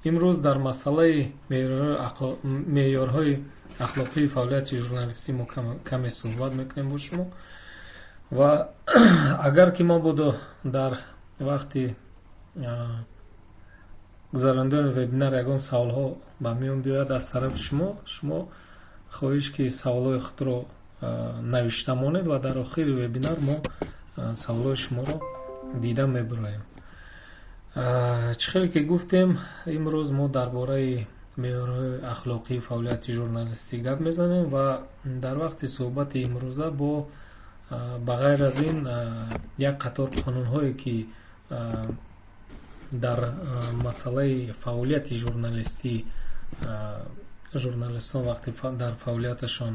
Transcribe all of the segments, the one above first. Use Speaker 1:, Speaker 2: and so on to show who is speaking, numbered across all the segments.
Speaker 1: Имрӯз дар масъалаи меъёрҳои ахлоқии фаъолияти журналистӣ мо каме суҳбат мекунем бо шумо. Ва агар ки мабодо дар вақти гузарондани вебинар ягон саволҳо ба миён биёяд аз тарафи шумо, шумо хоҳиш ки саволҳои худро навишта монед ва дар охири вебинар мо саволҳои шуморо дида мебуроем. Чӣ хеле ки гуфтем, имрӯз мо дар бораи меъёрҳои ахлоқии фаъолияти журналистӣ гап мезанем ва дар вақти суҳбати имрӯза бо ба ғайр аз ин як қатор қонунҳое, ки дар масъалаи фаъолияти журналистӣ журналистон вақте дар фаъолияташон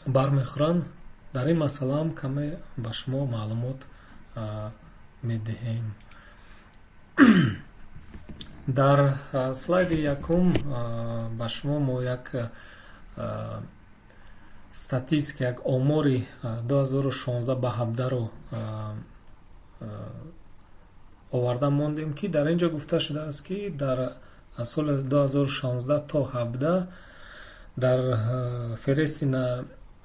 Speaker 1: бармехӯранд, дар ин масъалаам каме ба шумо маълумот медиҳем. Дар слайди якум ба шумо мо як статистика, як омори 2016 ба 17-ро оварда мондем, ки дар ин ҷо гуфта шудааст, ки дар аз соли 2016 то 17 дар феҳристи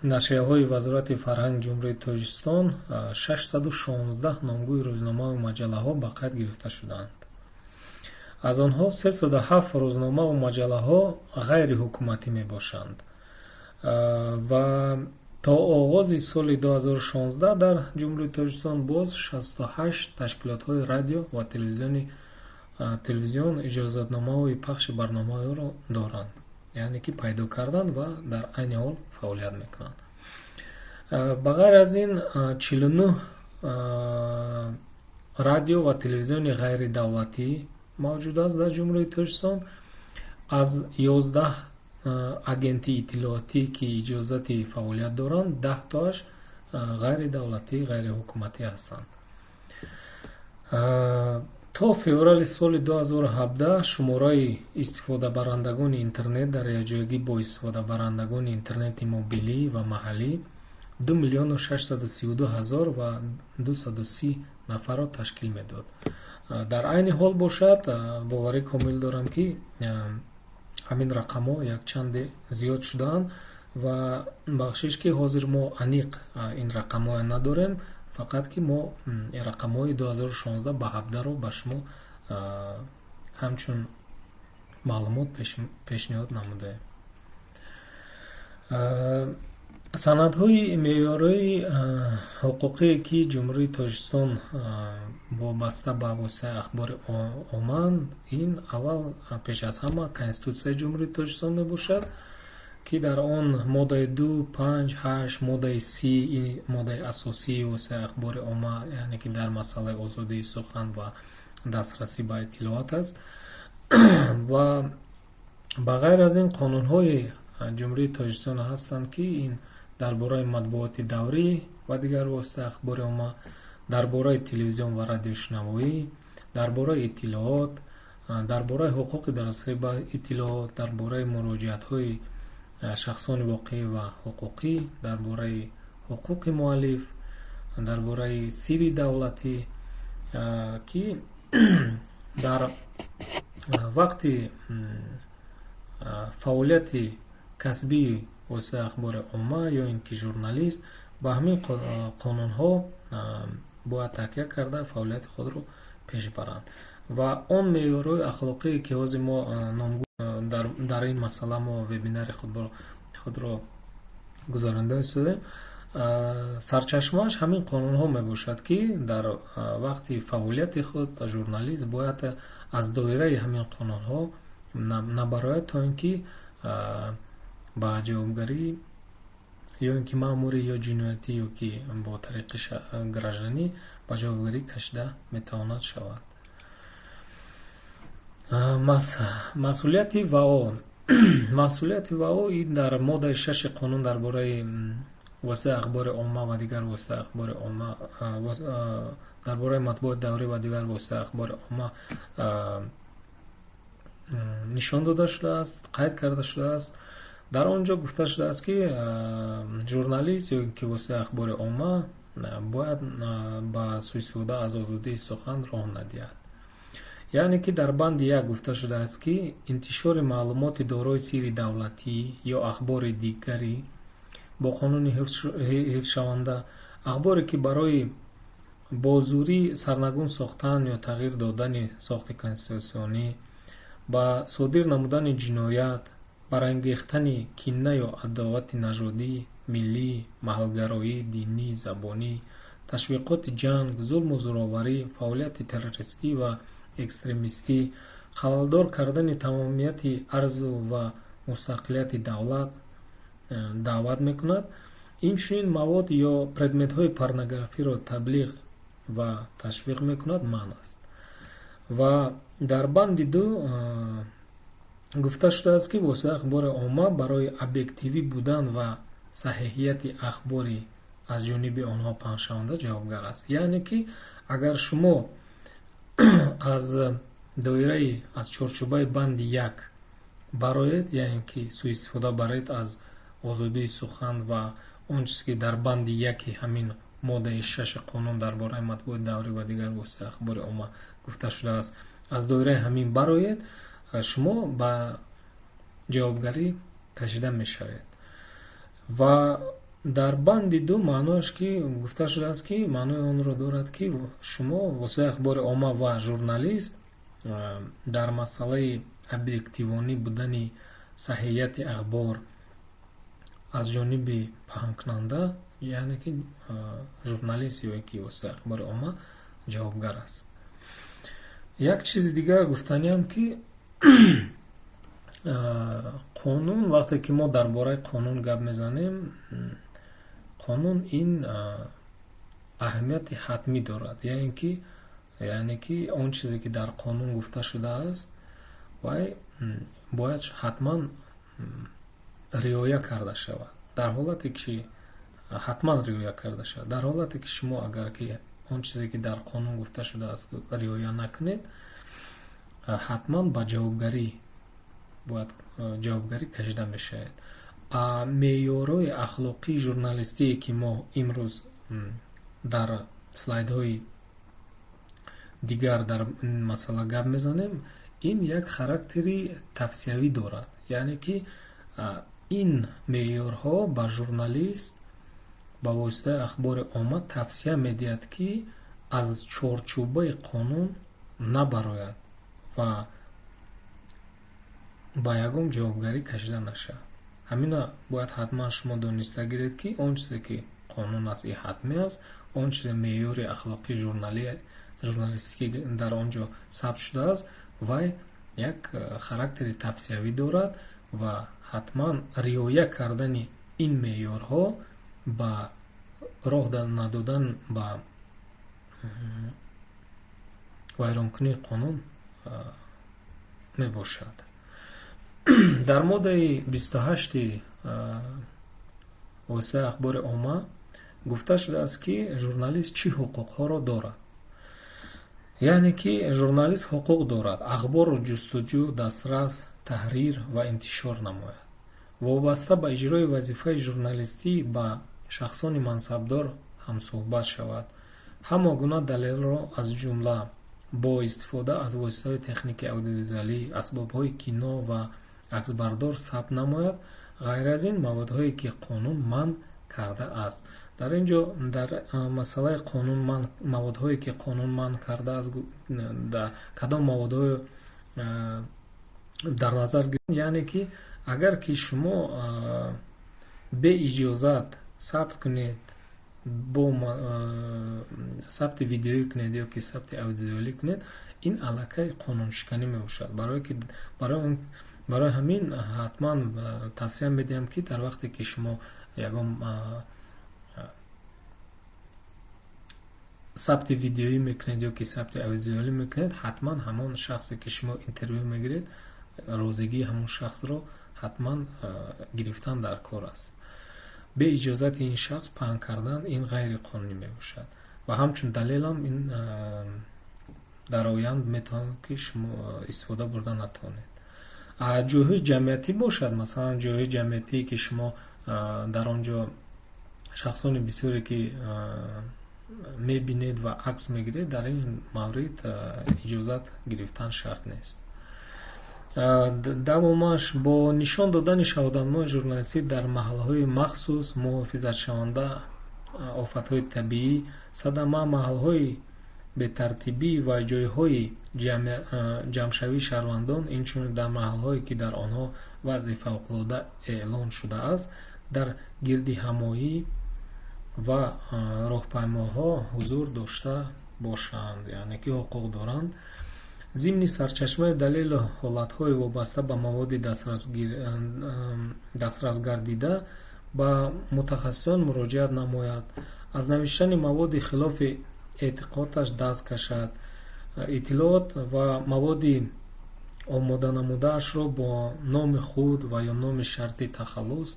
Speaker 1: нашрияҳои Вазорати фарҳанги Ҷумҳурии Тоҷикистон 616 номгӯи рӯзномаву маҷаллаҳо ба қайд гирифта шудаанд. Аз онҳо 307 рӯзномаву маҷаллаҳо ғайриҳукуматӣ мебошанд ва то оғози соли 2016 дар Ҷумҳурии Тоҷикистон боз 68 ташкилотҳои радио ва телевизион иҷозатномаҳои пахши барномаҳоро доранд, яъне ки пайдо карданд ва дар айни ҳол фаъолият мекунанд. Ба ғайр аз ин, 49 радио ва телевизиони ғайридавлатӣ мавҷуд аст дар Ҷумҳурии Тоҷикистон. Аз 11 агенти иттилоотӣ, ки иҷозати фаъолият доранд, 10 тоаш ғайридавлатӣ, ғайриҳукуматӣ ҳастанд. То феврали соли 2017 шумораи истифодабарандагони интернет дар якҷоягӣ бо истифодабарандагони интернети мобилӣ ва маҳаллӣ 2 миллиону 632 ҳазор ва 230 нафарро ташкил медод. Дар айни ҳол бошад, боварӣ комил дорам, ки ҳамин рақамҳо якчанде зиёд шудаанд ва бахшиш, ки ҳозир мо аниқ ин рақамҳоя надорем, фақат ки мо рақамҳои 2016 ба 17-ро ба шумо ҳамчун маълумот пешниҳод намудаем. Санадҳои меъёрии ҳуқуқие, ки Ҷумҳурии Тоҷикистон вобаста ба воситаи ахбори омма, ин аввал пеш аз ҳама Конститутсияи Ҷумҳурии Тоҷикистон мебошад, ки дар он моддаи 2, 5, 8, моддаи 30, моддаи асосии воситаи ахбори омма, яъне ки дар масъалаи озодии сухан ва дастрасӣ ба иттилоот аст. Ва ба ғайр аз ин, қонунҳои Ҷумҳурии Тоҷикистон ҳастанд, ки ин дар бораи матбуоти даврӣ ва дигар воситаи ахбори омма, дар бораи телевизион ва радиошунавоӣ, дар бораи иттилоот, дар бораи ҳуқуқи дастрасӣ ба иттилоот, дар бораи муроҷиатҳои шахсони воқеӣ ва ҳуқуқӣ, дар бораи ҳуқуқи муаллиф, дар бораи сирри давлатӣ, ки дар вақти фаъолияти касбии воситаи ахбори омма ё ин ки журналист ба ҳамин қонунҳо бояд такя карда, фаъолияти худро пеш баранд. Ва он меъёрҳои ахлоқие, ки ҳозир мо дар ин масъала мо вебинари худро гузаронда истодаем, сарчашмааш ҳамин қонунҳо мебошад, ки дар вақти фаъолияти худ журналист бояд аз доираи ҳамин қонунҳо набарояд, то ин ки ба ҷавобгарӣ ё ин ки маъмурӣ ё ҷиноятӣ, ё ки бо тариқи гражданӣ ба ҷавобгарӣ кашида метавонад шавад. Масъулияти ВАО. Масъулияти ВАО ин дар моддаи 6-и қонун дар бораи воситаи ахбори омма ва дигар воситаи ахбори омма, дар бораи матбуоти даврӣ ва дигар воситаи ахбори омма нишон дода шудааст, қайд карда шудааст. Дар он ҷо гуфта шудааст, ки журналист ё ки воситаи ахбори омма бояд ба суистифода аз озодии сухан роҳ надиҳад. Яъне ки дар банди як гуфта шудааст, ки интишори маълумоти дорои сирри давлатӣ ё ахбори дигари бо қонуни ҳифзшаванда, ахборе ки барои бо зӯрӣ сарнагун сохтан ё тағйир додани сохти конститутсионӣ, ба содир намудани ҷиноят, барангехтани кина ё адовати нажодӣ, миллӣ, маҳалгароӣ, динӣ, забонӣ, ташвиқоти ҷанг, зулму зӯроварӣ, фаъолияти террористӣ ва экстремистӣ, халалдор кардани тамомияти арзу ва мустақилияти давлат даъват мекунад, инчунин мавод ё предметҳои порнографиро таблиғ ва ташвиқ мекунад, манъ аст. Ва дар банди ду гуфта шудааст, ки воситаи ахбори омма барои объективӣ будан ва саҳиҳияти ахбори аз ҷониби онҳо паҳншаванда ҷавобгар аст. Яъне ки агар шумо аз доираи, аз чорчӯбаи банди як бароед, яъне ки сӯистифода баред аз озодии сухан ва он чизе ки дар банди яки ҳамин моддаи шаши қонун дар бораи матбуоти даврӣ ва дигар воситаи ахбори омма гуфта шудааст, аз доираи ҳамин бароед, шумо ба ҷавобгарӣ кашида мешавед. Ва дар банди ду маънояш ки гуфта шудааст, ки маънои онро дорад, ки шумо, воситаи ахбори омма ва журналист, дар масъалаи объективонӣ будани саҳияти ахбор аз ҷониби паҳнкунанда, яъне ки журналист ё ки воситаи ахбори омма, ҷавобгар аст. Як чизи дигар гуфтаниам, ки қонун, вақте ки мо дар бораи қонун гап мезанем, қонун ин аҳамияти ҳатмӣ дорад, яъне ки он чизе ки дар қонун гуфта шудааст, вай бояд ҳатман риоя карда шавад. Дар ҳолате ки ҳатман риоя карда шавад, дар ҳолате ки шумо агар ки он чизе ки дар қонун гуфта шудааст риоя накунед, ҳатман ба ҷавобгарӣ бояд ҷавобгарӣ кашида мешавед. Меъёрҳои ахлоқии журналистие, ки мо имрӯз дар слайдҳои дигар дар ин масъала гап мезанем, ин як характери тавсиявӣ дорад, яъне ки ин меъёрҳо ба журналист, ба воситаи ахбори омма тавсия медиҳад, ки аз чорчӯбаи қонун набарояд ва ба ягон ҷавобгарӣ кашида нашавад. Ҳамина бояд ҳатман шумо дониста гиред, ки он чизе ки қонун аст, ин ҳатмӣ аст, он чизе меъёри ахлоқии журналистикӣ дар он ҷо сабт шудааст, вай як характери тавсиявӣ дорад ва ҳатман риоя кардани ин меъёрҳо ба роҳ надодан ба вайронкунии қонун мебошад. Дар моддаи 28-и воситаи ахбори омма гуфта шудааст, ки журналист чӣ ҳуқуқҳоро дорад. Яъне ки журналист ҳуқуқ дорад ахборро ҷустуҷӯ, дастрас, таҳрир ва интишор намояд, вобаста ба иҷрои вазифаи журналистӣ ба шахсони мансабдор ҳамсӯҳбат шавад, ҳама гуна далелро, аз ҷумла бо истифода аз воситаҳои техникаи аудиовизуалӣ, асбобҳои кино ва аксбардор сабт намояд, ғайр аз ин маводҳое ки қонун манъ кардааст. Дар ин ҷо дар масъалаи қонун маводҳое ки қонун манъ кардааст, кадом маводҳое дар назар, яъне ки агар ки шумо беиҷозат сабт кунед, бо сабти видеоӣ кунед ё ки сабти аудиовизуалӣ кунед, ин аллакай қонуншиканӣ мебошад. Барое ки барои ҳамин ҳатман тавсия медиҳам, ки дар вақте ки шумо ягон сабти видеоӣ мекунед ё ки сабти аудиовизуалӣ мекунед, ҳатман ҳамон шахсе ки шумо интервю мегиред, розигии ҳамон шахсро ҳатман гирифтан дар кор аст. Бе иҷозати ин шахс паҳн кардан ин ғайриқонунӣ мебошад ва ҳамчун далелам ин дар оянд метавонад, ки шумо истифода бурда натавонед. Ҷойҳои ҷамъиятӣ бошад, масалан, ҷойҳои ҷамъиятие ки шумо дар он ҷо шахсони бисёре ки мебинед ва акс мегиред, дар ин маврид иҷозат гирифтан шарт нест. Давомаш: бо нишон додани шаҳодатномаи журналистӣ дар маҳалҳои махсус муҳофизатшаванда, офатҳои табиӣ, садама, маҳалҳои бетартибӣ ва ҷойҳои ҷамъшавии шаҳрвандон, инчунин дар маҳалҳое, ки дар онҳо вазъи фавқулода эълон шудааст, дар гирдиҳамоӣ ва роҳпаймоҳо ҳузур дошта бошанд, яъне ки ҳуқуқ доранд. Зимни сарчашмаи далелу ҳолатҳои вобаста ба маводи дастрасгардида ба мутахассисон муроҷиат намояд, аз навиштани маводи хилофи эътиқодаш даст кашад, иттилоот ва маводи омоданамудаашро бо номи худ ва ё номи шартӣ, тахаллус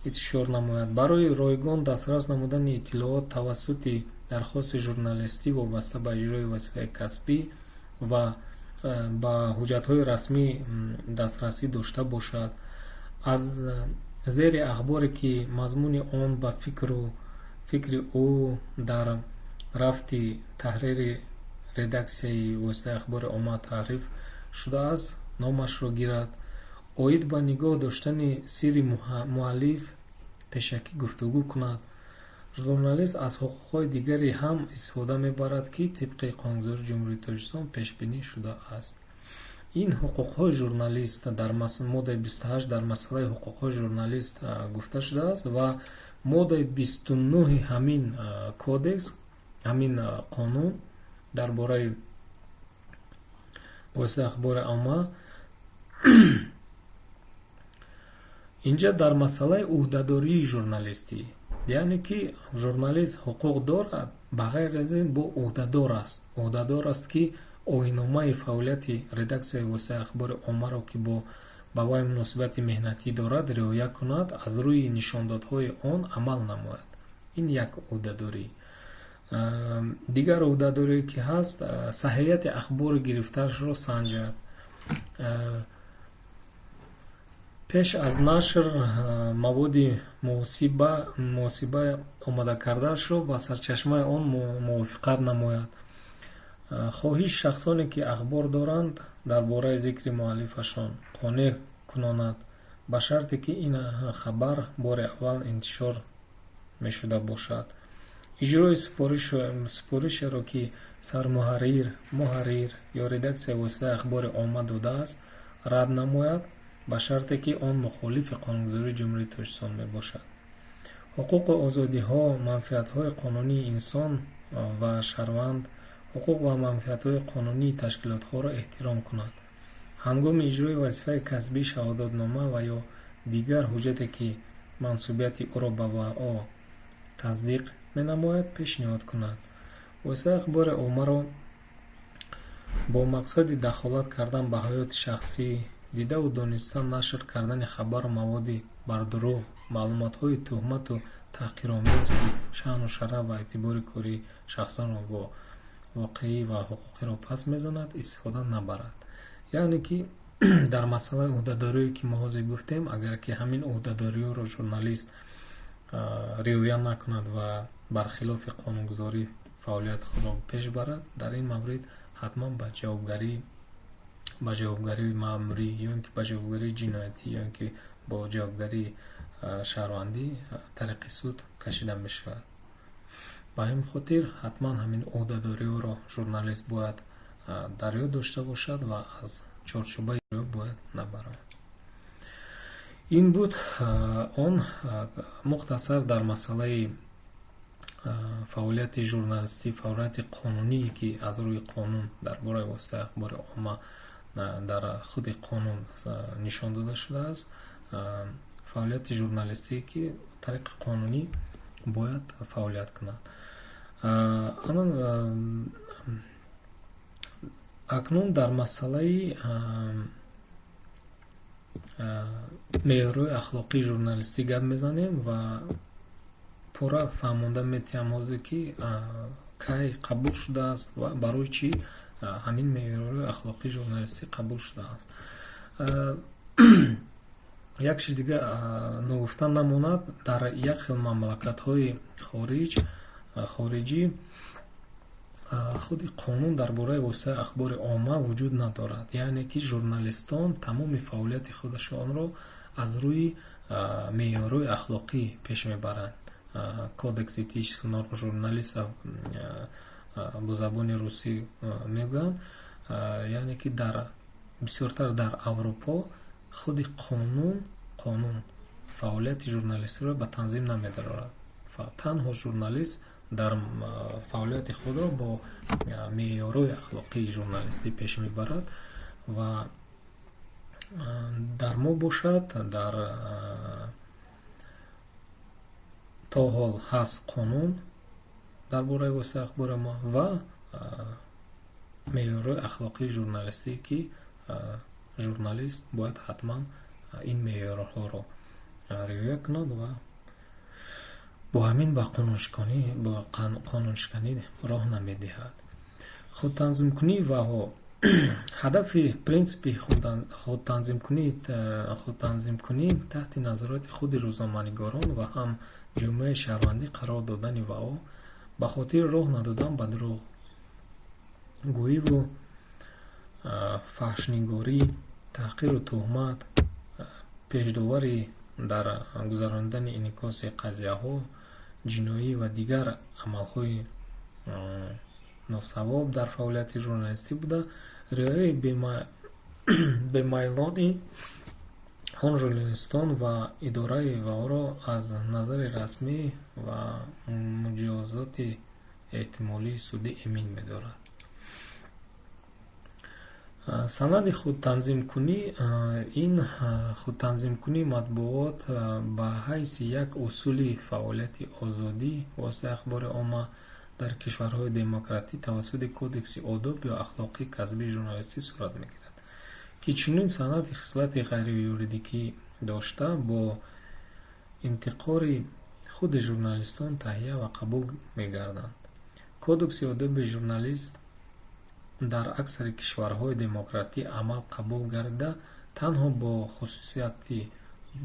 Speaker 1: интишор намояд, барои ройгон дастрас намудани иттилоот тавассути дархости журналистӣ вобаста ба иҷрои вазифаи касбӣ ва ба ҳуҷҷатҳои расмӣ дастрасӣ дошта бошад, аз зери ахборе, ки мазмуни он ба фикри ӯ дар рафти таҳрири редаксияи воситаи ахбори омма таҳриф шудааст, номашро гирад, оид ба нигоҳ доштани сирри муаллиф пешакӣ гуфтугӯ кунад. Журналист аз ҳуқуқҳои дигаре ҳам истифода мебарад, ки тибқи қонунгузории Ҷумҳурии Тоҷикистон пешбинӣ шудааст. Ин ҳуқуқҳои журналист дар моддаи 28 дар масъалаи ҳуқуқҳои журналист гуфта шудааст ва моддаи 29-и ҳамин кодекс, ҳамин қонун дар бораи воситаи ахбори омма, инҷа дар масъалаи ӯҳдадории журналистӣ, яъне ки журналист ҳуқуқ дорад, ба ғайр аз ин бо ӯҳдадор аст. Ӯҳдадор аст, ки оинномаи фаъолияти редаксияи воситаи ахбори оммаро, ки бо ба вай муносибати меҳнатӣ дорад, риоя кунад, аз рӯи нишондодҳои он амал намояд. Ин як ӯҳдадорӣ. Дигар ӯҳдадорие, ки ҳаст, саҳҳияти ахбори гирифтаашро санҷад, пеш аз нашр маводи муҳосиба омодакардаашро ба сарчашмаи он мувофиқат намояд, хоҳиши шахсоне, ки ахбор доранд, дар бораи зикри муаллифашон қонеъ кунонад, ба шарте ки ин хабар бори аввал интишор мешуда бошад, иҷрои супоришеро, ки сармуҳаррир, муҳаррир ё редаксияи воситаи ахбори омма додааст, рад намояд, ба шарте ки он мухолифи қонунгузории Ҷумҳурии Тоҷикистон мебошад, ҳуқуқу озодиҳо, манфиатҳои қонунии инсон ва шаҳрванд, ҳуқуқ ва манфиатҳои қонунии ташкилотҳоро эҳтиром кунад, ҳангоми иҷрои вазифаи касбӣ шаҳодатнома ва ё дигар ҳуҷҷате, ки мансубияти ӯро ба ВАО тасдиқ менамояд, пешниҳод кунад, воситаи ахбори оммаро бо мақсади дахолат кардан ба ҳаёти шахсӣ, дидаву дониста нашр кардани хабару маводи бардурӯғ, маълумотҳои тӯҳмату таҳқиромез, ки шаъну шараф ва эътибори кории шахсонро воқеӣ ва ҳуқуқиро паст мезанад, истифода набарад. Яъне ки дар масъалаи ӯҳдадорие, ки мо ҳозир гуфтем, агар ки ҳамин ӯҳдадориҳоро журналист риоя накунад ва бархилофи қонунгузорӣ фаъолияти худро пеш барад, дар ин маврид ҳатман ба ҷавобгарии маъмурӣ ё ин ки ба ҷавобгарии ҷиноятӣ, ё ин ки бо ҷавобгарии шаҳрвандӣ тариқи суд кашида мешавад. Ба ҳамин хотир ҳатман ҳамин ӯҳдадориҳоро журналист бояд дар ёд дошта бошад ва аз чорчӯбаи бояд набарояд. Ин буд он мухтасар дар масъалаи фаъолияти журналистӣ, фаъолияти қонуние, ки аз рӯи қонун дар бораи воситаи ахбори омма дар худи қонун нишон дода шудааст, фаъолияти журналистие, ки тариқи қонунӣ бояд фаъолият кунад. Акнун дар масъалаи меъёрҳои ахлоқии журналистӣ гап мезанем ва пурра фаҳмонда метиҳам ҳозир, ки кай қабул шудааст ва барои чӣ ҳамин меъёрҳои ахлоқии журналистӣ қабул шудааст. Як чиз дига ногуфта намонад: дар як хел мамлакатҳои хориҷӣ худи қонун дар бораи воситаи ахбори омма вуҷуд надорад, яъне ки журналистон тамоми фаъолияти худашонро аз рӯи меъёрҳои ахлоқӣ пеш мебаранд. Кодекс этических норм журналистов бо забони русӣ мегӯянд. Яъне ки дар бисёртар дар Аврупо худи қонун фаъолияти журналистиро ба танзим намедарорад. Танҳо журналист дар фаъолияти худро бо меъёрҳои ахлоқии журналистӣ пеш мебарад. Ва дар мо бошад, дар то ҳол ҳаст қонун дар бораи воситаи ахбори омма ва меъёрҳои ахлоқии журналистӣ, ки журналист бояд ҳатман ин меъёрҳоро риоя кунад ва бо ҳамин ба қонуншиканӣ роҳ намедиҳад. Худтанзимкунӣ ва ҳадафи принсипи худтанзимкунӣ таҳти назорати худи рӯзноманигорон ва ҳам ҷомеаи шаҳрвандӣ қарор додани ВАО ба хотири роҳ надодан ба дурӯғгӯиву фаҳшнигорӣ, таҳқиру туҳмат, пешдоварӣ дар гузаронидани инъикоси қазияҳо, ҷиноӣ ва дигар амалҳои носавоб дар фаъолияти журналистӣ буда, риояи бемайлони он журналистон ва идораи ВАОро аз назари расмӣ ва муҷозоти эҳтимолии судӣ эмин медорад. Санади худтанзимкунӣ. Ин худтанзимкунии матбуот ба ҳайси як усули фаъолияти озодӣ воситаи ахбори омма дар кишварҳои демократӣ тавассути кодекси одоб ё ахлоқи касбии журналистӣ сурат мегирад, ки чунин санади хислати ғайриюридикӣ дошта, бо интиқори худи журналистон таҳия ва қабул мегарданд. Кодекси одоби журналист дар аксари кишварҳои демократӣ амал қабул гардида, танҳо бо хусусияти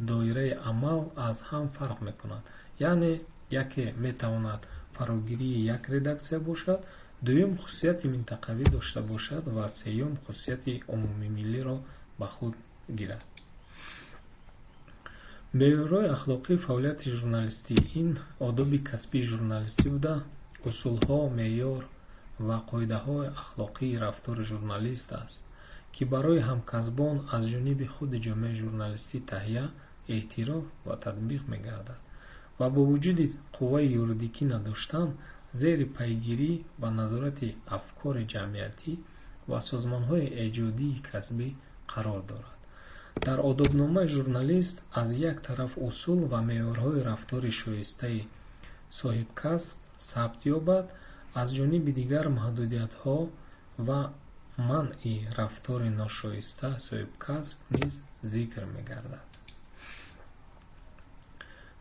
Speaker 1: доираи амал аз ҳам фарқ мекунад, яъне яке метавонад фарогирии як редаксия бошад, дуюм хусусияти минтақавӣ дошта бошад ва сеюм хусусияти умумимиллиро ба худ гирад. Меъёрҳои ахлоқии фаъолияти журналистӣ ин одоби касбии журналистӣ буда, усулҳо, меъёр ва қоидаҳои ахлоқии рафтори журналист аст, ки барои ҳамкасбон аз ҷониби худи ҷомеаи журналистӣ таҳия, эътироф ва татбиқ мегардад ва бо вуҷуди қувваи юридикӣ надоштан, зери пайгирӣ ва назорати афкори ҷамъиятӣ ва созмонҳои эҷодии касбӣ қарор дорад. Дар одобномаи журналист аз як тараф усул ва меъёрҳои рафтори шоистаи соҳибкасб сабт ёбад, аз ҷониби дигар маҳдудиятҳо ва манъи рафтори ношоиста соҳибкасб низ зикр мегардад.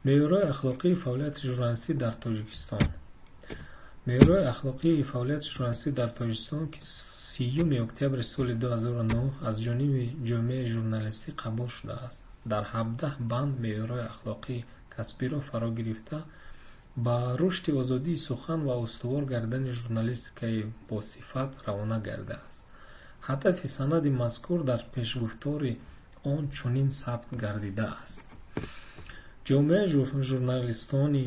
Speaker 1: Меъёрҳои ахлоқии фаъолияти журналистӣ дар Тоҷикистон. Меъёрҳои ахлоқии фаъолияти журналистӣ дар Тоҷикистон, ки 30 октябри соли 2009 аз ҷониби ҷомеаи журналистӣ қабул шудааст, дар 17 банд меъёрҳои ахлоқии касбиро фаро гирифта, ба рушди озодии сухан ва устувор гардидани журналистикаи босифат равона гардидааст. Ҳадафи санади мазкур дар пешгуфтори он чунин сабт гардидааст: Ҷомеаи журналистони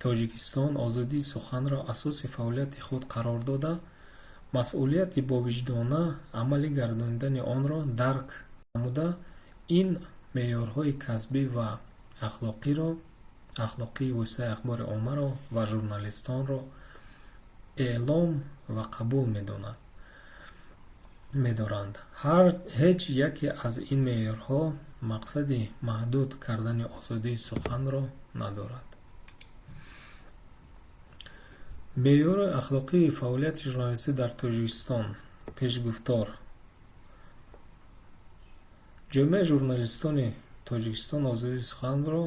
Speaker 1: Тоҷикистон озодии суханро асоси фаъолияти худ қарор дода, масъулияти бовиҷдона амалӣ гардонидани онро дарк намуда, ин меъёрҳои касбӣ ва ахлоқии воситаи ахбори оммаро ва журналистонро эълом ва қабул медоранд. Ҳеҷ яке аз ин меъёрҳо мақсади маҳдуд кардани озодии суханро надорад. Меъёри ахлоқии фаъолияти журналистӣ дар Тоҷикистон. Пешгуфтор. Ҷомеаи журналистони Тоҷикистон озодии суханро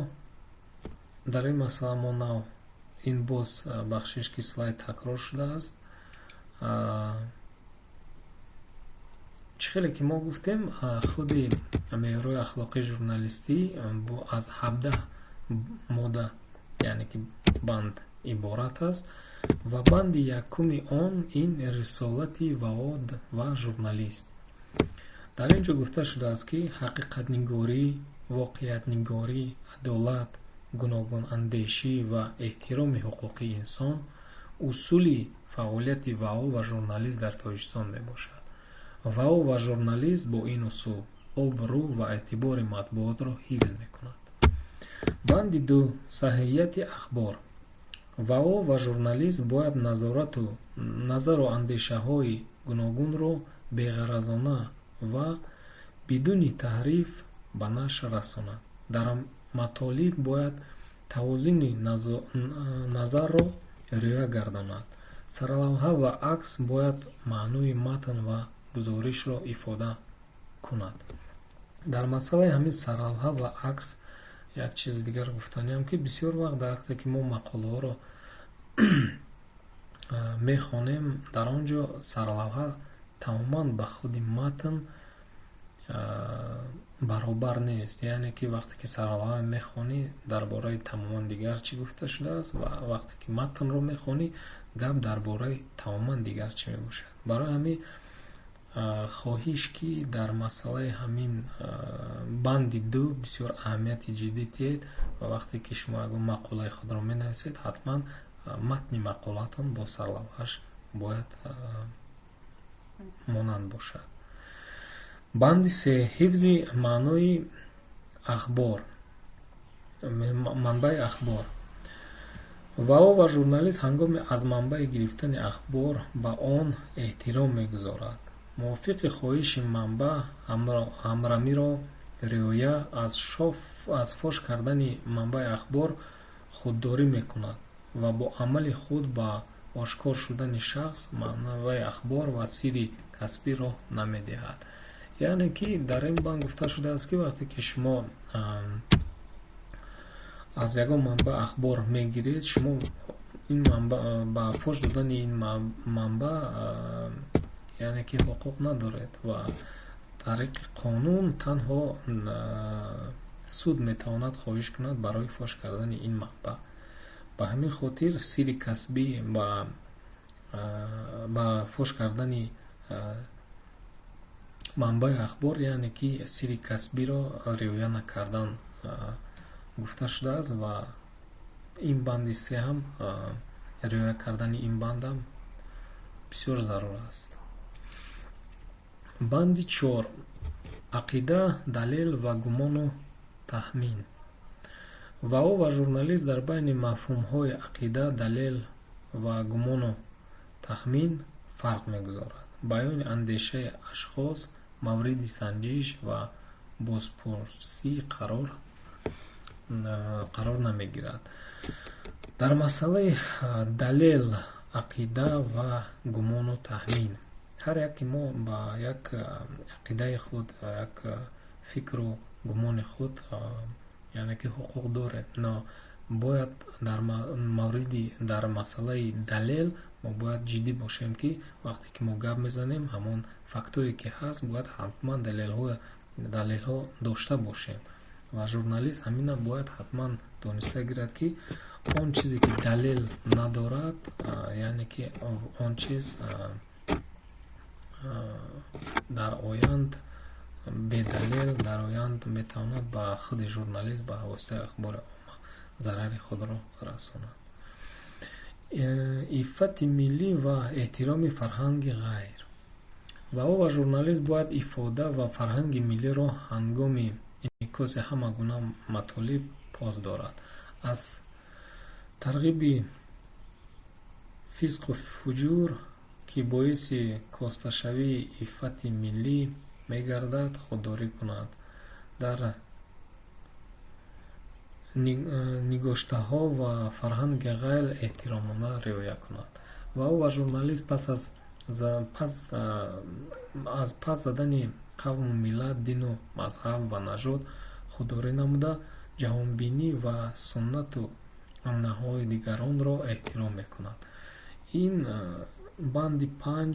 Speaker 1: дар ин масъала мо нав ин боз, бахшиш ки слайд такрор шудааст. Чӣ хеле ки мо гуфтем, худи меъёрҳои ахлоқии журналистӣ аз 17 модда, яъне ки банд иборат аст ва банди якуми он ин рисолати ВАО ва журналист. Дар ин ҷо гуфта шудааст, ки ҳақиқатнигорӣ, воқеиятнигорӣ, адолат, гуногунандешӣ ва эҳтироми ҳуқуқи инсон усули фаъолияти ВАО ва журналист дар Тоҷикистон мебошад. ВАО ва журналист бо ин усул обрӯ ва эътибори матбуотро ҳифз мекунад. Банди ду: саҳиҳияти ахбор. ВАО ва журналист бояд назару андешаҳои гуногунро беғаразона ва бидуни таҳриф ба нашр расонад. Дар матолиб бояд тавозуни назарро риоя гардонад. Сарлавҳа ва акс бояд маънои матн ва гузоришро ифода кунад. Дар масъалаи ҳамин сарлавҳа ва акс як чизи дигар гуфтаниам, ки бисёр вақт дар вақте ки мо мақолаҳоро мехонем, дар он ҷо сарлавҳа тамоман ба худи матн баробар нест. Яъне ки вақте ки сарлавҳа мехонӣ, дар бораи тамоман дигар чӣ гуфта шудааст ва вақте ки матнро мехонӣ, гап дар бораи тамоман дигар чӣ мебошад. Барои ҳамин хоҳиш, ки дар масъалаи ҳамин банди ду бисёр аҳамияти ҷиддӣ диҳед ва вақте ки шумо ягон мақолаи худро менависед, ҳатман матни мақолаатон бо сарлавҳаш бояд монанд бошад. Банди се: ҳифзи маънои ахбор, манбаи ахбор. ВАО ва журналист ҳангоми аз манбаи гирифтани ахбор ба он эҳтиром мегузорад, мувофиқи хоҳиши манбаъ ҳамрамиро риоя, аз фош кардани манбаи ахбор худдорӣ мекунад ва бо амали худ ба ошкор шудани шахс, манбаи ахбор ва сирри касбӣ роҳ намедиҳад. Яъне ки дар ин банд гуфта шудааст, ки вақте ки шумо аз ягон манбаъ ахбор мегиред, шумо ин ба фош додани ин манбаъ, яъне ки ҳуқуқ надоред ва тариқи қонун танҳо суд метавонад хоҳиш кунад барои фош кардани ин манбаъ. Ба ҳамин хотир сирри касбӣ ба фош кардани манбаи ахбор, яъне ки сирри касбиро риоя накардан гуфта шудааст ва ин банди се ҳам, риоя кардани ин бандам бисёр зарур аст. Банди чор: ақида, далел ва гумону таҳмин. ВАО ва журналист дар байни мафҳумҳои ақида, далел ва гумону тахмин фарқ мегузорад. Баёни андешаи ашхос мавриди санҷиш ва бозпурсӣ қарор намегирад. Дар масъалаи далел, ақида ва гумону таҳмин, ҳар яке мо ба як ақидаи худ, як фикру гумони худ, яъне ки ҳуқуқ дорем, но бояд дар мавриди, дар масъалаи далел мо бояд ҷиддӣ бошем, ки вақте ки мо гап мезанем, ҳамон фактое ки ҳаст, бояд ҳатман далелҳо дошта бошем. Ва журналист ҳамина бояд ҳатман дониста гирад, ки он чизе ки далел надорад, яъне ки он чиз дар оянд бедалел, дар оянд метавонад ба худи журналист, ба воситаи ахбори омма зарари худро расонад. Иффати миллӣ ва эҳтироми фарҳанги ғайр. ВАО ва журналист бояд ифода ва фарҳанги миллиро ҳангоми инъикоси ҳама гуна матолиб пос дорад, аз тарғиби фисқу фуҷур, ки боиси косташавии иффати миллӣ мегардад, худдорӣ кунад, дар нигоштаҳо ва фарҳанги ғайр эҳтиромона риоя кунад. ВАО ва журналист пас аз пас задани қавму миллат, дину мазҳаб ва нажод худдорӣ намуда, ҷаҳонбинӣ ва суннату анъанаҳои дигаронро эҳтиром мекунад. Ин банди панҷ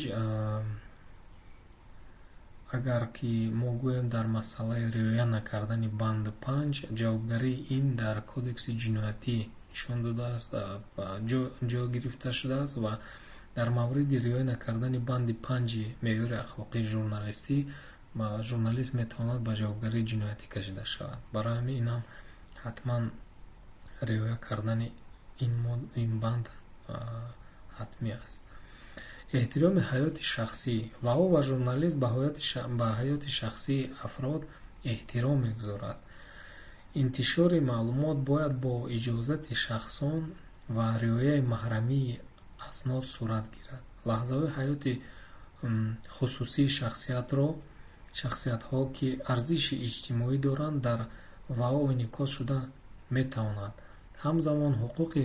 Speaker 1: Агар ки мо гӯем дар масъалаи риоя накардани банди 5, ҷавобгарии ин дар Кодекси ҷиноятӣ нишон додааст, ҷо гирифта шудааст ва дар мавриди риоя накардани банди 5 меъёри ахлоқии журналистӣ журналист метавонад ба ҷавобгарии ҷиноятӣ кашида шавад. Барои ҳамин ин ҳам ҳатман риоя кардани ин банд ҳатмӣ аст. Эҳтироми ҳаёти шахсӣ. ВАО ва журналист ба ҳаёти шахсии афрод эҳтиром мегузорад. Интишори маълумот бояд бо иҷозати шахсон ва риояи маҳрамии аснод сурат гирад. Лаҳзаҳои ҳаёти хусусии шахсиятҳо, ки арзиши иҷтимоӣ доранд, дар ВАО инъикос шуда метавонад. Ҳамзамон ҳуқуқи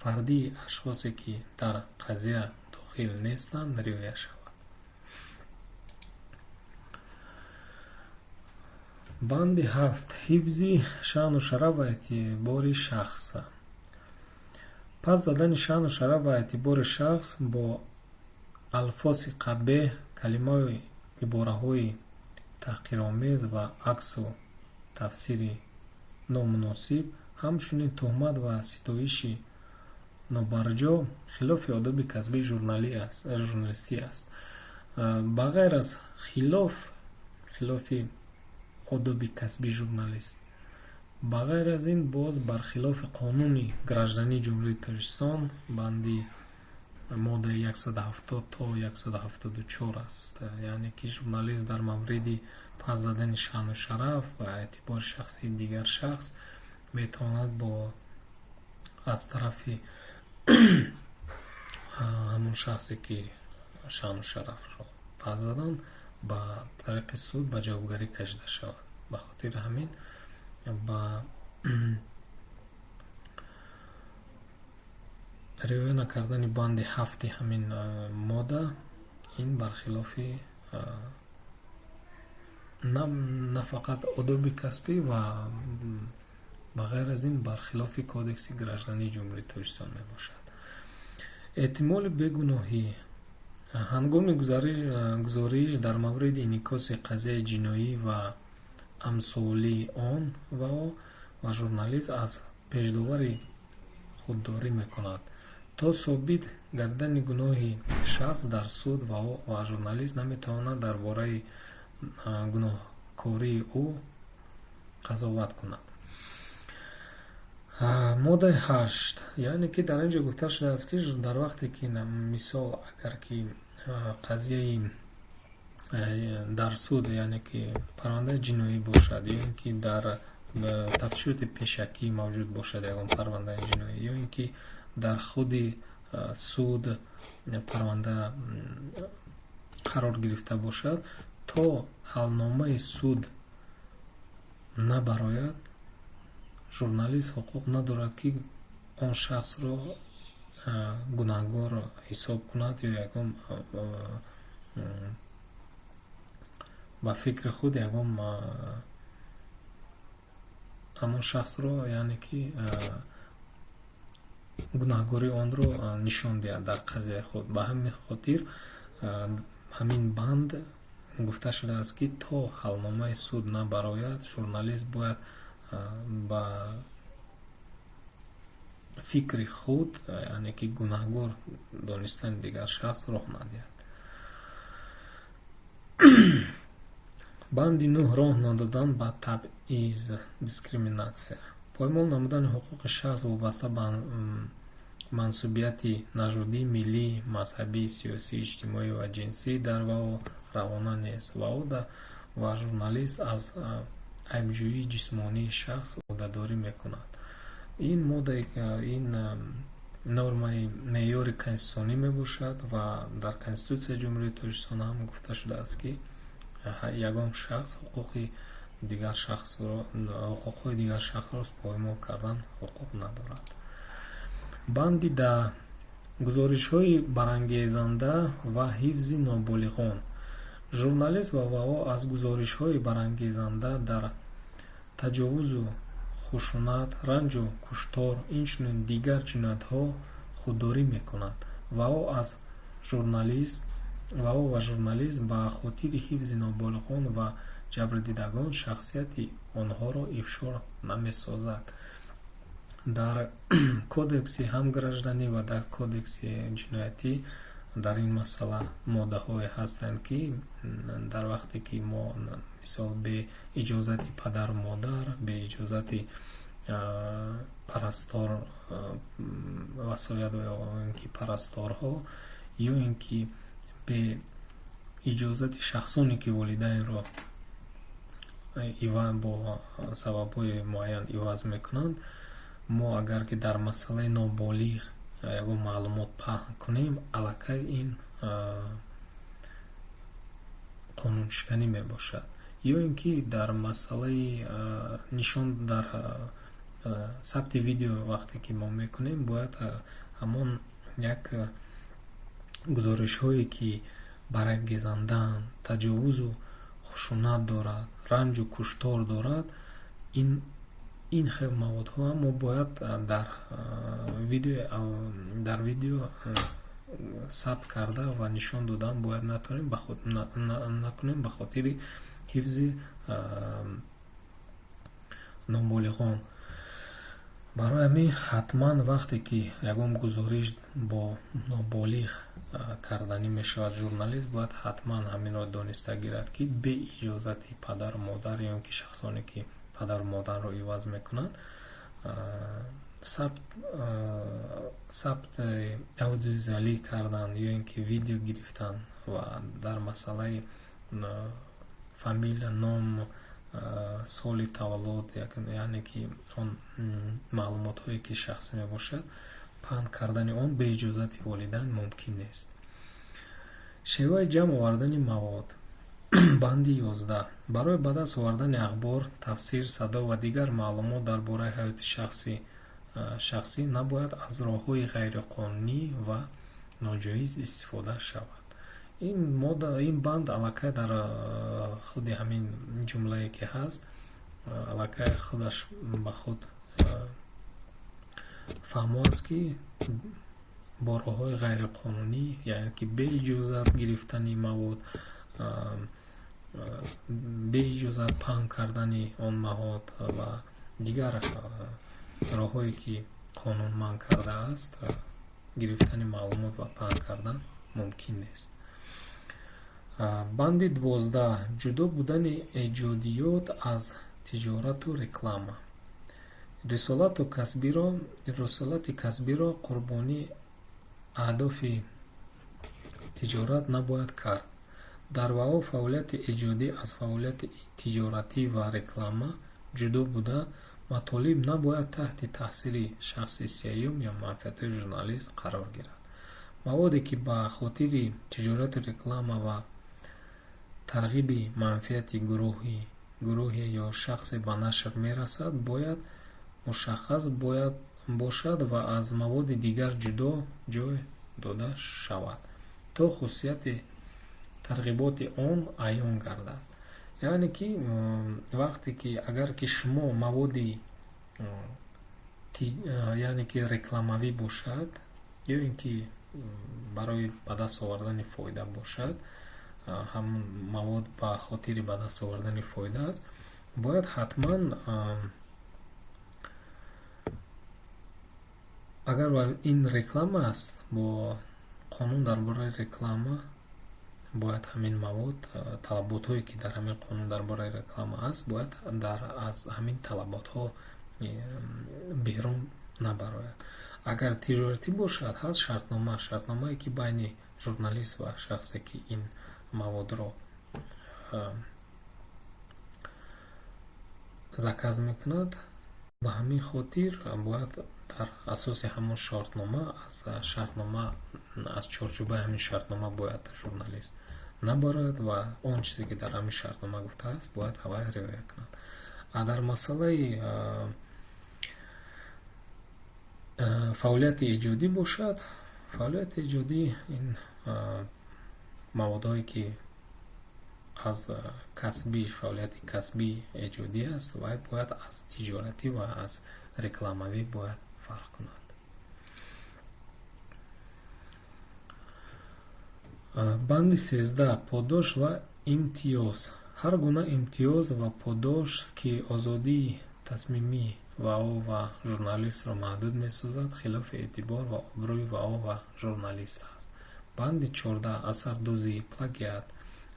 Speaker 1: фардии ашхосе, ки дар қазия дохил нестанд, риоя шавад. Банди 7. Ҳифзи шаъну шараф ва эътибори шахс. Пас задани шаъну шараф ва эътибори шахс бо алфоси қабеҳ, калимаю ибораҳои таҳқиромез ва аксу тафсири номуносиб, ҳамчунин туҳмат ва ситоиши нобарҷо хилофи одоби касбии журналистӣ аст. Ба ғайр аз хилофи одоби касбии журналист, ба ғайр аз ин боз бар хилофи қонуни граждании Ҷумҳурии Тоҷикистон банди моддаи 170 то 174 аст. Яъне ки журналист дар мавриди пас задани шаъну шараф ва эътибори шахсии дигар шахс метавонад бо аз тарафи ҳамон шахсе, ки шаъну шарафро пас заданд, ба тариқи суд ба ҷавобгарӣ кашида шавад. Ба хотири ҳамин ба риоя накардани банди 7 ҳамин модда ин бархилофи на фақат одоби касбӣ ва ба ғайр аз ин бархилофи Кодекси граждании Ҷумҳурии Тоҷикистон мебошад. Эҳтимоли бегуноҳӣ. Ҳангоми гузориш дар мавриди инъикоси қазияи ҷиноӣ ва амсоли он ВАО ва журналист аз пешдоварӣ худдорӣ мекунад. То собит гардидани гуноҳи шахс дар суд ВАО ва журналист наметавонад дар бораи гуноҳкории ӯ қазоват кунад. Моддаи 8. Яъне ки дар ин ҷо гуфта шудааст, ки дар вақте ки мисол агар ки қазияи дар суд, яъне ки парвандаи ҷиноӣ бошад, ё ин ки дар тафтишоти пешакӣ мавҷуд бошад ягон парвандаи ҷиноӣ, ё ин ки дар худи суд парванда қарор гирифта бошад, то ҳалномаи суд набарояд, журналист ҳуқуқ надорад, ки он шахсро гунаҳгор ҳисоб кунад ё ягон ба фикри худ ягон ҳамон шахсро, яъне ки гунаҳгории онро нишон диҳад дар қазияи худ. Ба ҳамин хотир ҳамин банд гуфта шудааст, ки то ҳалномаи суд набарояд, журналист бояд ба фикри худ, яъне ки гунаҳгор донистани дигар шахс роҳ надиҳад. Банди 9. Роҳ надодан ба табъиз, дискриминатсия. Поймол намудани ҳуқуқи шахс вобаста ба мансубияти нажодӣ, миллӣ, мазҳабӣ, сиёсӣ, иҷтимоӣ ва ҷинсӣ дар ВАО равона нест. ВАО ва журналист аз айбҷӯии ҷисмонии шахс ӯҳдадорӣ мекунад. Ин модда, ин нормаи меъёри конститутсионӣ мебошад ва дар Конститутсияи Ҷумҳурии Тоҷикистон ҳам гуфта шудааст, ки ягон шахс ҳуқуқи дигар шахсро, ҳуқуқҳои дигар шахсро поймол кардан ҳуқуқ надорад. Банди 10. Гузоришҳои барангезанда ва ҳифзи ноболиғон. Журналист ва ВАО аз гузоришҳои барангезанда дар таҷовузу хушунат, ранҷу куштор, инчунин дигар ҷиноятҳо худдорӣ мекунад. ВАО аз журналист ВАО ва журналист ба хотири ҳифзи ноболиғон ва ҷабрдидагон шахсияти онҳоро ифшо намесозад. Дар кодекси ҳам гражданӣ ва дар кодекси ҷиноятӣ дар ин масъала моддаҳое ҳастанд, ки дар вақте ки мо, мисол, бе иҷозати падару модар, бе иҷозати парастор, васоят ё ин ки парасторҳо, ё ин ки бе иҷозати шахсоне, ки волидайнро бо сабабҳои муайян иваз мекунанд, мо агар ки дар масъалаи ноболиғ ягон маълумот паҳн кунем, аллакай ин қонуншиканӣ мебошад. Ё ин ки дар масъалаи нишон дар сабти видео вақте ки мо мекунем, бояд ҳамон як гузоришҳое, ки барангезандаанд, таҷовузу хушунат дорад, ранҷу куштор дорад, ин хел маводҳо мо бояд дар видео сабт карда ва нишон додан бояд натонем, накунем, ба хотири ҳифзи ноболиғон. Барои ҳамин ҳатман вақте ки ягон гузориш бо ноболиғ карданӣ мешавад, журналист бояд ҳатман ҳаминро дониста гирад, ки бе иҷозати падару модар ё ин ки шахсоне, ки падару модарро иваз мекунанд, сабти аудиовизуалӣ кардан ё ин ки видео гирифтан ва дар масъалаи фамилия, ном, соли таваллуд, яъне ки он маълумотҳое, ки шахсӣ мебошад, паҳн кардани он бе иҷозати волидайн мумкин нест. Шеваи ҷамъ овардани мавод. Банди 11. Барои ба даст овардани ахбор, тасвир, садо ва дигар маълумот дар бораи ҳаёти шахсӣ набояд аз роҳҳои ғайриқонунӣ ва ноҷоиз истифода шавад. Ин модда, ин банд аллакай дар худи ҳамин ҷумлае, ки ҳаст, аллакай худаш ба худ фаҳмо аст, ки бо роҳҳои ғайриқонунӣ, яъне ки бе иҷозат гирифтани мавод, бе иҷозат паҳн кардани он мавод ва дигар роҳҳое, ки қонун манъ кардааст, гирифтани маълумот ва паҳн кардан мумкин нест. Банди 12. Ҷудо будани эҷодиёт аз тиҷорату реклама. Рисолати касбиро қурбони аҳдофи тиҷорат набояд кард. Дар ВАО фаъолияти эҷодӣ аз фаъолияти тиҷоратӣ ва реклама ҷудо буда, матолиб набояд таҳти таъсири шахси сеюм ё манфиатҳои журналист қарор гирад. Маводе, ки ба хотири тиҷорату реклама ва тарғиби манфиати гурӯҳе ё шахсе ба нашр мерасад, бояд мушаххас бошад ва аз маводи дигар ҷудо ҷой дода шавад, то хусусияти тарғиботи он аён гардад. Яъне ки вақте ки агар ки шумо маводи, яъне ки рекламавӣ бошад ё ин ки барои ба даст овардани фоида бошад, ҳамон мавод ба хотири ба даст овардани фоида аст, бояд ҳатман, агар ин реклама аст, бо қонун дар бораи реклама бояд ҳамин мавод, талаботҳое, ки дар ҳамин қонун дар бораи реклама аст, бояд аз ҳамин талаботҳо берун набарояд. Агар тиҷоратӣ бошад, ҳаст шартнома, шартномае, ки байни журналист ва шахсе, ки ин маводро заказ мекунад, ба ҳамин хотир бояд дар асоси ҳамон шартнома, аз шартнома, аз чорчӯбаи ҳамин шартнома бояд журналист набарояд ва он чизе, ки дар ҳамин шартнома гуфтааст, бояд ҳавай риоя кунад. А дар масъалаи фаъолияти эҷодӣ бошад, фаъолияти эҷодӣ ин маводҳое, ки аз касбӣ, фаъолияти касбӣ эҷодӣ аст, вай бояд аз тиҷоратӣ ва аз рекламавӣ бояд фарқ кунад. Банди 13. Подош ва имтиёз. Ҳар гуна имтиёз ва подош, ки озодии тасмимии ВАО ва журналистро маҳдуд месозад, хилофи эътибор ва обрӯи ВАО ва журналист аст. Банди 14. Асардӯзӣ, плагиат.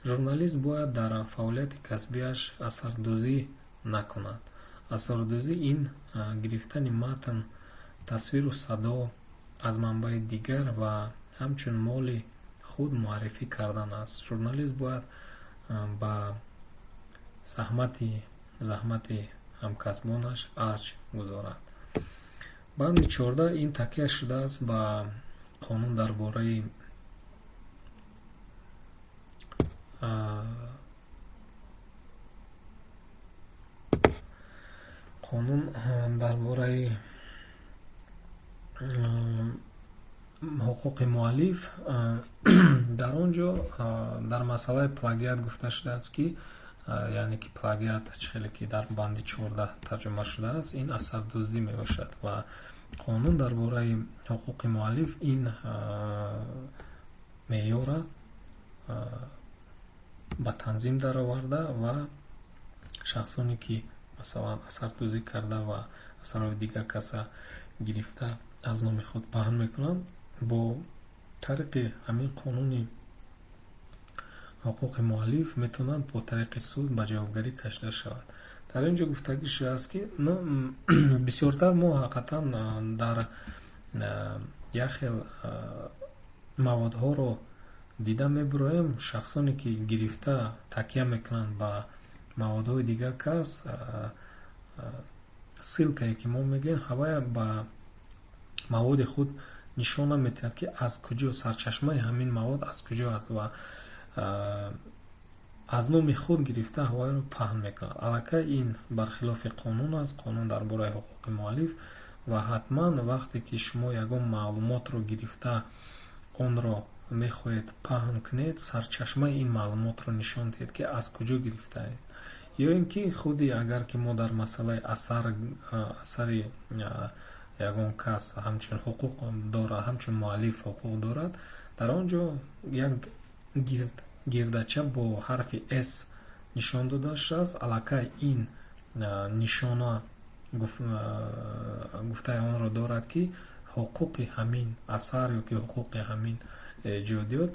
Speaker 1: Журналист бояд дар фаъолияти касбиаш асардӯзӣ накунад. Асардӯзӣ ин гирифтани матн, тасвиру садо аз манбаи дигар ва ҳамчун моли худ муаррифӣ кардан аст. Журналист бояд ба заҳмати ҳамкасбонаш арҷ гузорад. Банди 14 ин такя шудааст ба қонун дар бораи ҳуқуқи муаллиф. Дар он ҷо дар масъалаи плагиат гуфта шудааст, ки яъне ки плагиат, чӣ хеле ки дар банди 14 тарҷума шудааст, ин асардуздӣ мебошад ва қонун дар бораи ҳуқуқи муаллиф ин меъёра ба танзим дароварда ва шахсоне ки масалан асардуздӣ карда ва асарҳои дигар каса гирифта аз номи худ паҳн мекунанд, бо тариқи ҳамин қонуни ҳуқуқи муаллиф метавонанд бо тариқи суд ба ҷавобгарӣ кашида шавад. Дар ин ҷо гуфтагӣ шудааст, ки бисёртар мо ҳақиқатан дар як хел маводҳоро дида мебуроем, шахсоне ки гирифта такя мекунанд ба маводҳои дигар кас, ссылкае ки мо мегӯем, ҳавая ба маводи худ нишона медиҳад, ки аз куҷо сарчашмаи ҳамин мавод аз куҷо аст ва аз номи худ гирифта ҳавайро паҳн мекунад. Аллакай ин бархилофи қонун аст, қонун дар бораи ҳуқуқи муаллиф, ва ҳатман вақте ки шумо ягон маълумотро гирифта онро мехоҳед паҳн кунед, сарчашмаи ин маълумотро нишон диҳед, ки аз куҷо гирифтаед. Ё ин ки худи агар ки мо дар масъалаи асари ягон кас ҳамчун ҳуқуқ дорад, ҳамчун муаллиф ҳуқуқ дорад, дар он ҷо як гирдача бо ҳарфи С нишон дода шудааст. Аллакай ин нишона гуфтаи онро дорад, ки ҳуқуқи ҳамин асар ё ки ҳуқуқи ҳамин эҷодиёт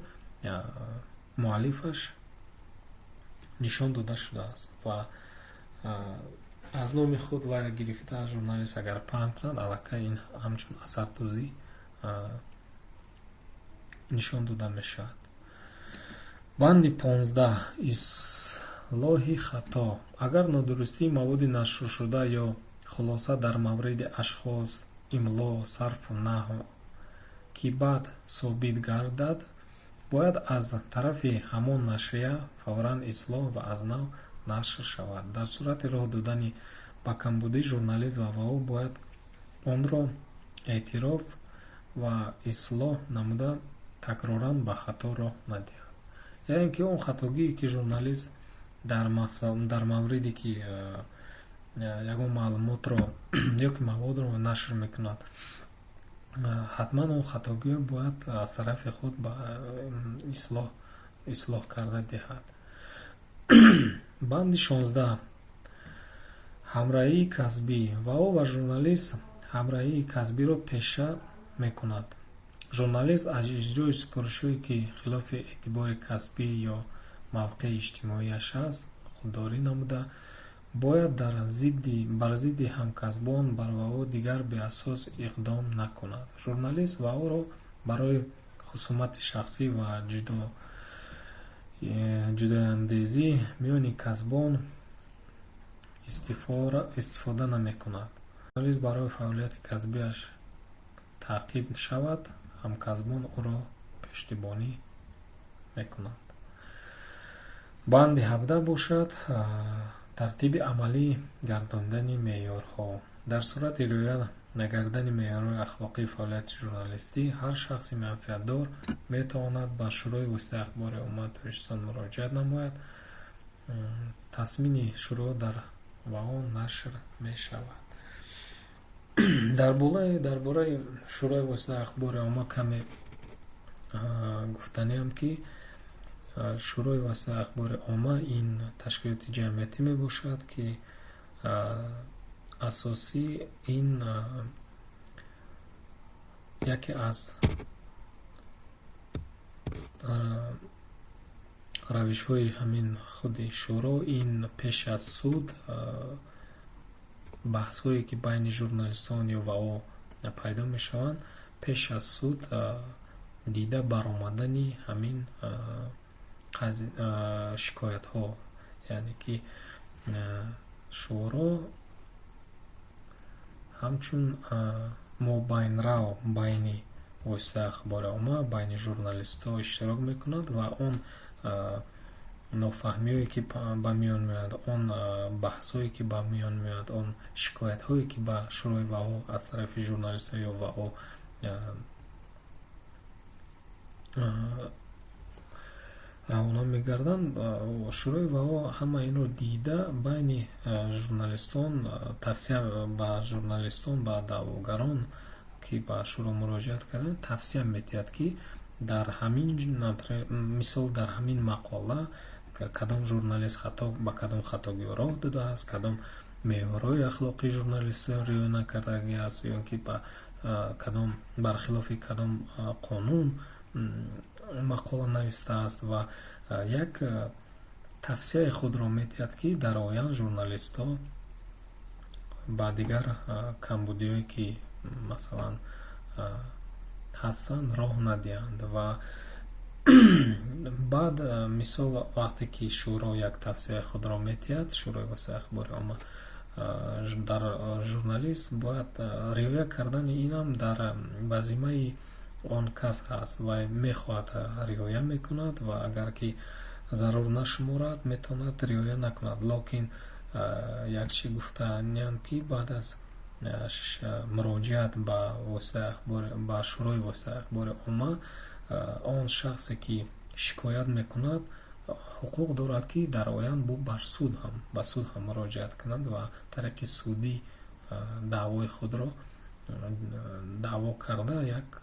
Speaker 1: муаллифаш нишон дода шудааст ва аз номи худ вай гирифта журналист агар паҳн кунад, аллакай ин ҳамчун асардӯзӣ нишон дода мешавад. Банди 15. Ислоҳи хато. Агар нодурустии маводи нашршуда ё хулоса дар мавриди ашхос, имло, сарфу наҳв ки баъд собит гардад, бояд аз тарафи ҳамон нашрия фавран ислоҳ ва аз нав нашр шавад. Дар сурати роҳ додани ба камбудӣ, журналист ва ВАО бояд онро эътироф ва ислоҳ намуда такроран ба хато роҳ надиҳад. Яъне ки он хатогие ки журналист дар мавриде ки ягон маълумотро ё ки маводро нашр мекунад, ҳатман он хатогиро бояд аз тарафи худ ба ислоҳ карда диҳад. Банди 16. Ҳамраҳии касбӣ. ВАО ва журналист ҳамраҳии касбиро пеша мекунад. Журналист аз иҷрои супоришҳое, ки хилофи эътибори касбӣ ё мавқеи иҷтимоияш аст, худдорӣ намуда, бояд бар зидди ҳамкасбон бар ВАО дигар беасос иқдом накунад. Журналист ВАО-ро барои хусумати шахсӣ ва ҷудояндезӣ миёни касбон истифода намекунад. Журналист барои фаъолияти касбиаш таъқиб шавад, ҳамкасбон ӯро пуштибонӣ мекунанд. Банди 17 бошад тартиби амалӣ гардондани меъёрҳо. Дар сурати риоя нагардани меъёрҳои ахлоқии фаъолияти журналистӣ, ҳар шахси манфиатдор метавонад ба Шӯрои воситаи ахбори оммаи Тоҷикистон муроҷиат намояд. Тасмими шӯро дар ВАО нашр мешавад. Дар бораи Шӯрои воситаи ахбори омма каме Гуфтаниам, ки Шӯрои васои ахбори омма ин ташкилоти ҷамъиятӣ мебошад, ки асосӣ ин яке аз равишҳои ҳамин худи шӯро ин пеш аз суд баҳсҳое, ки байни журналистон ё ВАО пайдо мешаванд, пеш аз суд дида баромадани ҳамин шикоятҳо, яъне ки шӯро ҳамчун мобайнрав байни воситаи ахбори омма, байни журналистҳо иштирок мекунад ва он нофаҳмиҳое, ки ба миён меояд, он баҳсҳое, ки ба миён меояд, он шикоятҳое, ки ба Шӯрои ВАО аз тарафи журналистҳо ё ВАО равона мегарданд, Шӯрои ВАО ҳама инро дида, байни журналистон тавсия ба журналистон, ба даъвогарон, ки ба шӯро муроҷиат карданд, тавсия медиҳад, ки дар ҳамин, мисол, дар ҳамин мақола кадом журналист хато, ба кадом хатогиҳо роҳ додааст, кадом меъёрҳои ахлоқии журналистиро риоя накардагӣ аст ё ки ба кадом, бархилофи кадом қонун мақола навистааст ва як тавсияи худро медиҳад, ки дар оянда журналистҳо ба дигар камбудиҳое, ки масалан ҳастанд, роҳ надиҳанд. Ва баъд, мисол, вақте ки шӯро як тавсияи худро медиҳад, Шӯрои воситаи ахбори омма, дар журналист бояд риоя кардани инам дар ба зиммаи он кас ҳаст ва мехоҳад, риоя мекунад ва агар ки зарур нашуморад, метавонад риоя накунад. Лекин як чи гуфтаниам, ки баъд аз муроҷиат ба воситаи ахбори, ба Шӯрои воситаи ахбори омма, он шахсе, ки шикоят мекунад, ҳуқуқ дорад, ки дар оянда бо бар суд ҳам, ба суд ҳам муроҷиат кунад ва тариқи судӣ даъвои худро даъво карда, як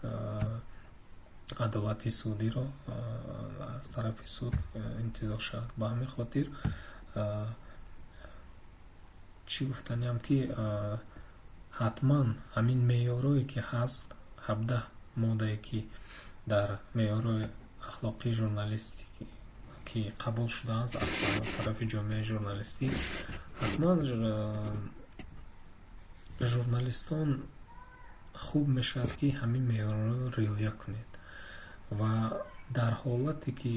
Speaker 1: адолати судиро аз тарафи суд интизор шавад. Ба ҳамин хотир чӣ гуфтаниам, ки ҳатман ҳамин меъёрҳое, ки ҳаст, 17 моддае, ки дар меъёрҳои ахлоқии журналистӣ, ки қабул шудааст аз тарафи ҷомеаи журналистӣ, ҳатман журналистон хуб мешавад, ки ҳамин меъёрҳоро риоя кунед. Ва дар ҳолате, ки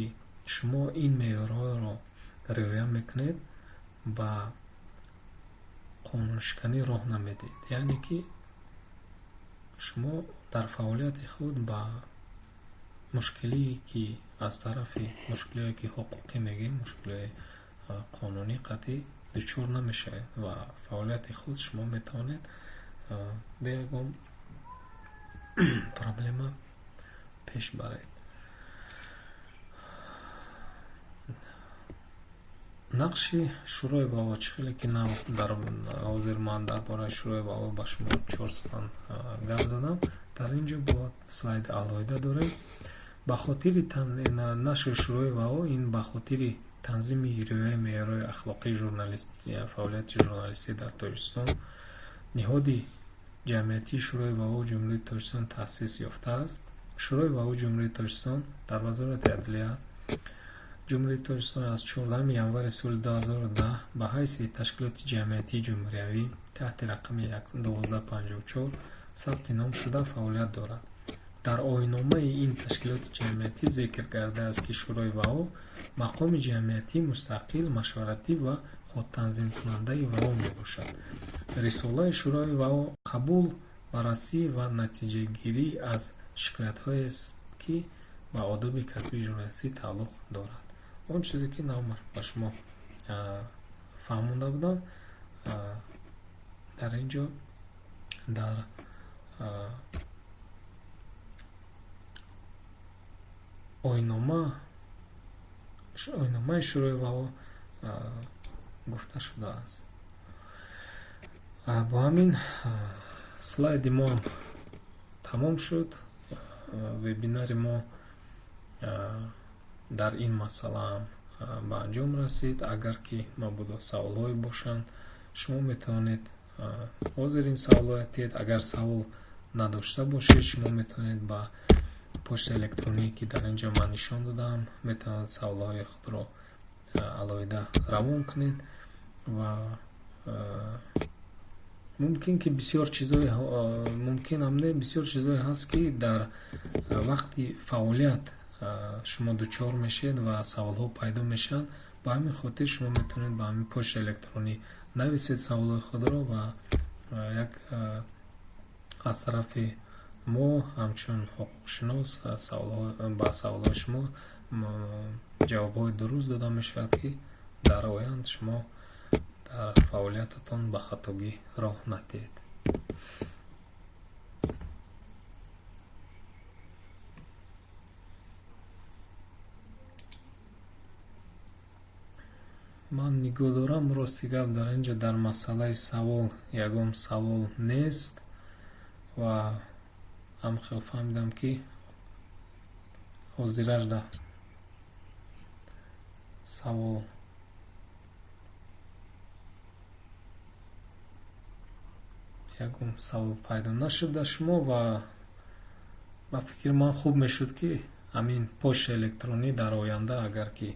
Speaker 1: шумо ин меъёрҳоро риоя мекунед, ба қонуншиканӣ роҳ намедиҳед, яъне ки шумо дар фаъолияти худ ба мушкилие, ки аз тарафи мушкилиҳое, ки ҳуқуқӣ мегӯем, мушкилиҳои қонунӣ қатъӣ дучор намешавед ва фаъолияти худ шумо метавонед бе ягон проблема пеш баред. Нақши Шӯрои ВАО чӣ хеле ки нав дар ҳозир ман дар бораи Шӯрои ВАО ба шумо чор сухан гап задам, дар ин ҷо бо слайди алоҳида дорем. Ба хотири нашри Шӯрои ВАО ин ба хотири танзими риояи меъёрҳои ахлоқии журналист, фаъолияти журналистӣ дар Тоҷикистон ниҳоди ҷамъиятии Шӯрои ВАО Ҷумҳурии Тоҷикистон таъсис ёфтааст. Шӯрои ВАО Ҷумҳурии Тоҷикистон дар Вазорати адлия Ҷумҳурии Тоҷикистон аз 14 январи соли 2010 ба ҳайси ташкилоти ҷамъиятии ҷумҳуриявӣ таҳти рақами 1254 сабти ном шуда фаъолият дорад. Дар оинномаи ин ташкилоти ҷамъиятӣ зикр гардааст, ки Шӯрои ВАО мақоми ҷамъиятӣ, мустақил, машваратӣ ва худтанзимкунандаи ВАО мебошад. Рисолаи Шӯрои ВАО қабул, баррасӣ ва натиҷагирӣ аз шикоятҳоест, ки ба одоби касбии журналистӣ тааллуқ дорад. Он чизе, ки нав ба шумо фаҳмонда будам, дар ин ҷо дар оинномаи Шӯрои ВАО гуфта шудааст. Бо ҳамин слайди мо тамом шуд. Вебинари мо Дар ин масъала ҳам ба анҷом расид. Агар ки мабодо саволҳое бошанд, шумо метавонед ҳозир ин саволҳоя диҳед. Агар савол надошта бошед, шумо метавонед ба почтаи электронӣ, ки дар ин ҷо ман нишон додаам, метавонед саволҳои худро алоҳида равон кунед. Ва мумкин ки бисёр чизҳое, мумкин ҳам не, бисёр чизҳое ҳаст, ки дар вақти фаъолият шумо дучор мешавед ва саволҳо пайдо мешаванд. Ба ҳамин хотир шумо метавонед ба ҳамин почтаи электронӣ нависед саволҳои худро ва як аз тарафи мо ҳамчун ҳуқуқшинос ба саволҳои шумо ҷавобҳои дуруст дода мешавад, ки дар оянд шумо дар фаъолиятатон ба хатогӣ роҳ надиҳед. Ман нигоҳ дорам, рости гап, дар ин ҷо дар масъалаи савол ягон савол нест ва ҳам хел фаҳмидам, ки ҳозиражда савол ягон савол пайдо нашуд дар шумо. Ва ба фикри ман хуб мешуд, ки ҳамин почтаи электронӣ дар оянда агар ки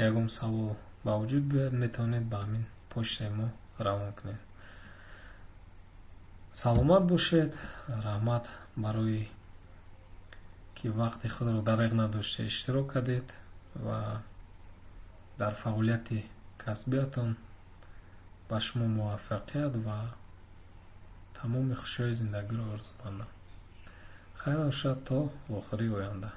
Speaker 1: ягон савол ба вуҷуд биёяд, метавонед ба ҳамин почтаи мо равон кунед. Саломат бошед. Раҳмат барои ки вақти худро дареғ надошта иштирок кардед ва дар фаъолияти касбиятон ба шумо муваффақият ва тамоми хушиҳои зиндагиро орзумандам. Хайр бошад, то вохӯрии оянда.